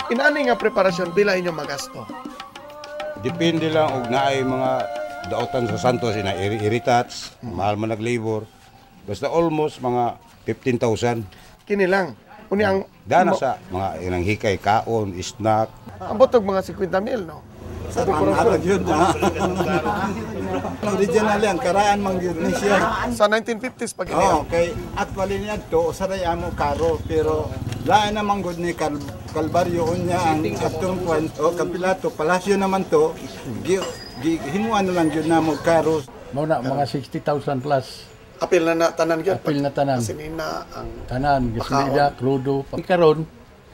Inani nga preparasyon pila inyo magasto? Depende lang og naay mga daotan sa Santos ina i-retouch, mahal man nag-labor. Basta almost mga 15,000. Kini lang. Uni ang Dana sa mga inang hikay, kaon, snack. Ambot og mga 50,000, no? Sa pangarag yun na. Originally, ang karaan mang yun ni siya. Sa 1950s pag ini. Oo, kay actually niya to, usaray amo karo, pero laan naman gud ni Kalbaryo unya ang atong kwan, o Kapilato, palasyo naman to, himuan na lang yun na mo karo. Mao na mga 60,000 plus. Apil na na tanan gyud. Apil na tanan. Gasolina ang tanan, gasolina, krudo. Karon,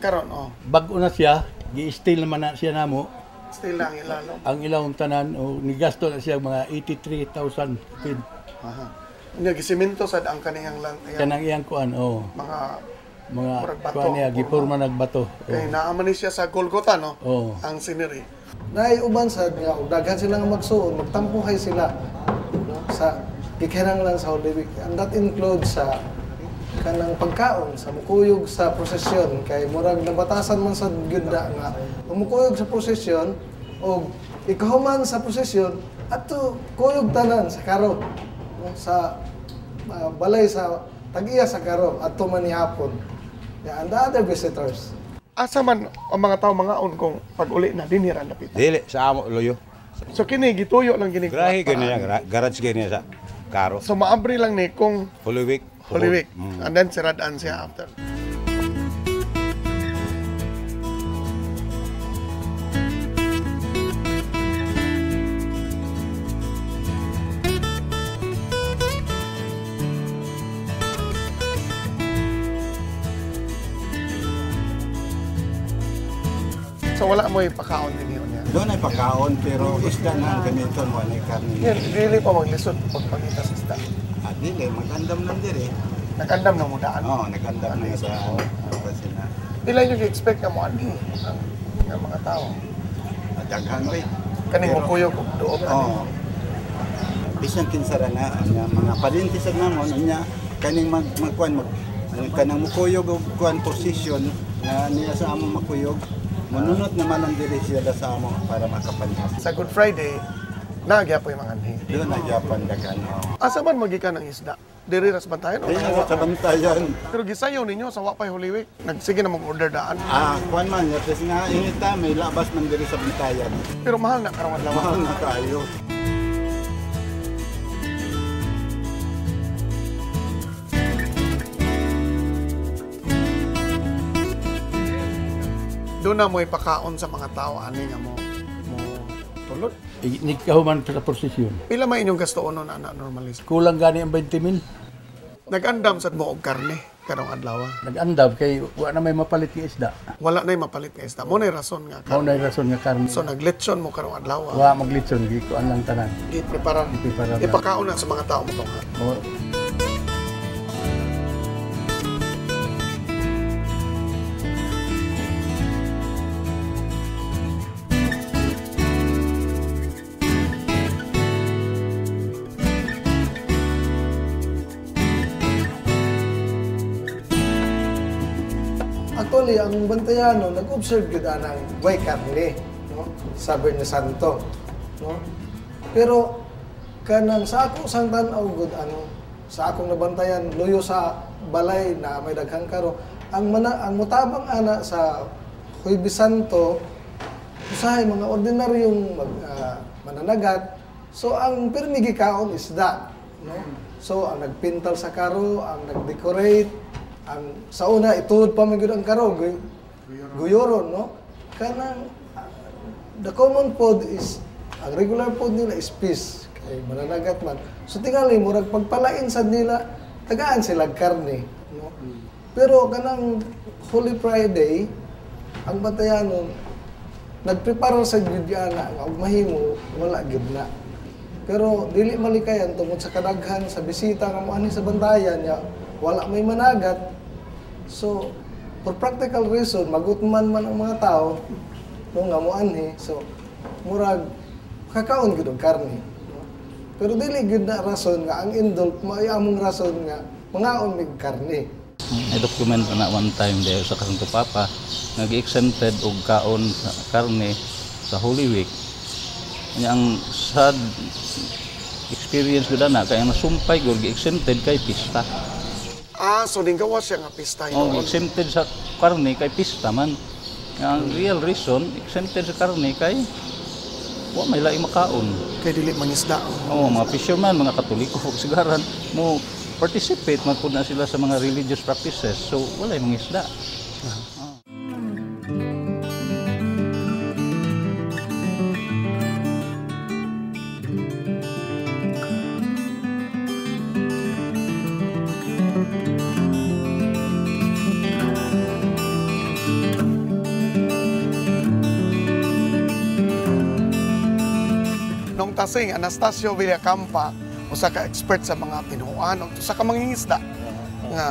karon oh. Bag-o na siya, gi-steel naman na siya namo. Still lang ilalo. Ang ilawong tanan o nigasto na siya mga 83,000 pin. Aha. Unya gisimento sad ang kaniyang lang iyang kanang iyang kuan, oh. Mga mga murag bato. Kuan niya giporma nagbato. Oh. Kay naa man ni siya sa Golgotha, no? Oh. Ang scenery. Naay uban sad nga og daghan sila nga magsuon, magtampuhay sila, no, sa gikinahanglan sa Holy Week. And that includes sa kanang pagkaon sa mukuyog sa prosesyon kay murag nabatasan man sad gyud na nga mukuyog sa prosesyon og ikahuman sa prosesyon adto kuyog tanan sa karo, no, sa balay sa tag-iya sa karo adto man nihapon. Yeah, and the other visitors. Asa man ang mga tao mangaon kung pag-uli na dinhi ra napita? Dili sa amo loyo. So kini gituyo lang gini. Grahe gani niya, garage gani sa karo. So maabri lang ni kung Holy Week. Holy Week. And then siradaan siya after. So wala mo ipakaon din niya? Doon ay pakaon, pero isda na ang gamiton, wala ay karne. Yan, really pa maglisod pagpangita sa isda. Ah, dili, magandam lang diri. Nagandam na mo daan? Oo, nagandam na sa sila. Dili nyo expect nga mo anhi ang mga tao? Ah, daghan oy. Kaning Pero mukuyog og duog ani. Oo. Bisan kinsara na ang mga parinti sa namon unya kaning magkuan mag kanang mukuyog og kuan position na niya sa among makuyog. Manunot naman ang diri siya sa amo para makapanhas. Sa Good Friday, nagyapoy mga anhi. Doon nagyapan daghan. Asa man magikan ang isda? Diri ra sa bantayan o Diri ra sa bantayan. Pero gisayo ninyo sa wa pay Holy Week. Nagsige na mag-order daan. Ah, kuan man kasi nga ingita may labas man diri sa bantayan. Pero mahal na karong adlaw. Mahal na tayo. Doon na mo ipakaon sa mga tao ani nga mo tulod. Nigkahuman sa prosesyon. Pila man inyong gasto nun ana normally? Kulang gani ang 20,000. Nag-andam sad mo og karne karong adlaw. Nag-andam kay wa na may mapalit nga isda. Wala na mapalit nga isda. Mo nay rason nga Mao karne. nay rason nga karne. So naglechon mo karong adlaw. Wa maglechon, gikuan lang tanan. Gipreparar. Gipreparar na. Ipakaon na sa mga tao mo tong ha. Mo Actually, ang Bantayano nag-observe gyud anang way karne, no, sa Biyernes Santo, no? Pero kanang sa ako sang tan-aw gud ang sa akong nabantayan luyo sa balay na may daghang karo, ang mutabang ana sa Huwebes Santo usahay mga ordinaryong mananagat. So ang pirmi gikaon isda, no? So ang nagpintal sa karo, ang nagdecorate, ang sa una ituod pa man gyud ang karo, guyoron, no? Kanang the common food is ang regular food nila is fish kay mananagat man. So tingali murag pagpalain sad nila tagaan sila karne, no? Pero kanang Holy Friday ang Bantayanon nagprepare sa gyud ana nga og mahimo wala gyud na. Pero dili malikayan tungod sa kadaghan sa bisita nga moanhi sa bantayan nya wala may managat. So for practical reason magutman man ang mga tao no nga moanhi, so murag kakaon gyud og karne, no? Pero dili gyud na rason nga ang indulp mao'y among rason nga mangaon mig karne. May document na one time there sa Santo Papa nag-exempted og kaon sa karne sa Holy Week. Nya ang sad experience gud na kay ang nasumpay gud gi-exempted kay pista. Ah, so ninggawa siya nga pista Oh, hinuon. exempted sa karne kay pista man. Ang real reason exempted sa karne kay wa may laing makaon. Kay dili mangisda. Oo, mga fisherman, mga Katoliko, sigaran mo participate man pud na sila sa mga religious practices. So walay mga isda. Nung tasing Anastasio Villacampa, usa ka expert sa mga tinuan ug usa ka mangingisda. Nga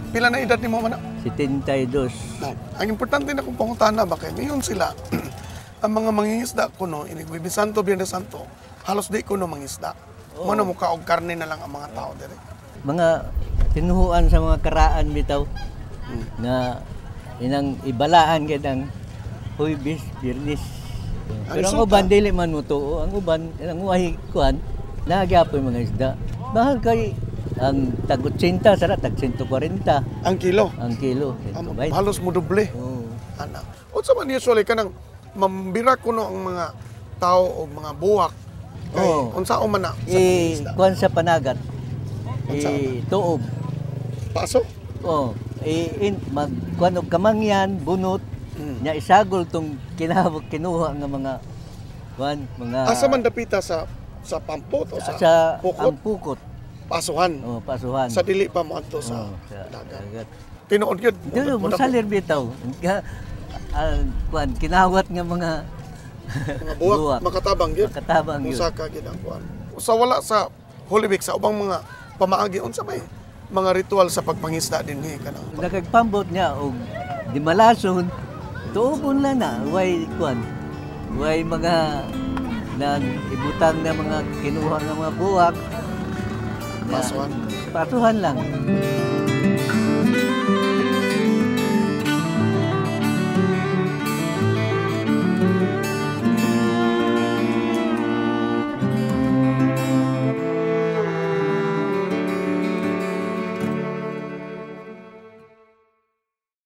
pila na edad nimo man? 72. Na, ang importante na kung pangutana ba kay ngayon sila ang mga mangingisda kuno inig Huwebes Santo, Biyernes Santo, halos di kuno mangisda. Mo na muka og karne na lang ang mga tao dire. Mga tinuhuan sa mga karaan bitaw na inang ibalaan kay ang Huwebes, Biyernes. Ang Pero ang resulta- uban dili man mo tuo, ang uban ang uwahi kuan nagyapoy mga isda. Mahal kay ang tag 80 sara tag 140 Ang kilo, ang kilo. ang, 120. halos mo doble. Oo. Ana. Unsa man usually kanang mambira kuno ang mga tao o mga buwak kay Oo. unsa man na sa Eh, mangingisda? kuan sa panagat. Unsa Eh, tuob. Paso? Oh, eh, in, mag kuan og kamangyan, bunot, nya isagol tong kinahawak kinuha nga mga kuan, mga Asa man dapita sa pampot o sa, sa pukot? ang pukot. Pasuhan. Oh, pasuhan. Sa dili pa moadto sa Oh, sa dagat. dagat. Tinuod gyud. Dili mo salir bitaw. Ang kuan kinawat nga mga Mga buwak, makatabang gyud. Makatabang gyud. Usa ka gyud ang kuan. Sa wala sa Holy Week sa ubang mga pamaagi unsa may mga ritual sa pagpangisda dinhi kanang Nagpambot niya og di malason, tuobon lang na, way kuan. Way mga nag ibutang na mga kinuha nga mga buwak. Na- Pasuhan. Pasuhan lang.